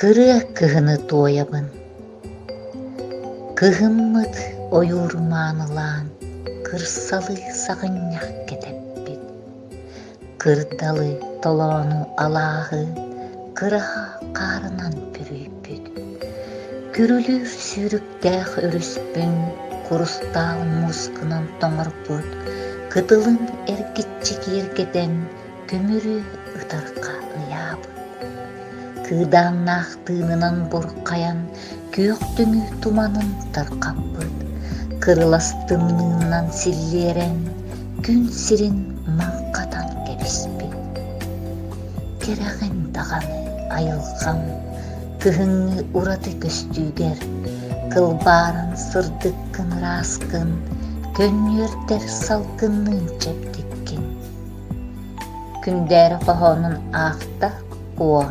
Кырыа кыһыны туойабын Кыһыммыт ойуур маанылаан кырсалыы саҕынньах кэтэппит Кырдалы, толоону, алааһы кыраһа хаарынан бүрүйбүт. Күрүлүүр сүүрүктээх өрүспүн курустаал муускунан тоҥорбут, кытылын эргиччи киэргэтэн көмүрү ытарха ыйаабыт. Кыыдааннаах тыынынан бурхайан, күөх түҥү туманын тархаппыт, кырылас тымныынан силлиэрэн, күн сирин маҥхатан кэбиспит. Кэрэҕин даҕаны айылҕам кыһыҥҥы ураты көстүүгэр, кылбааран сырдыккын ырааскын, көнньүөрдэр салгынныын чэбдиккин. Күндээрэ хоһоонун аахта Куо.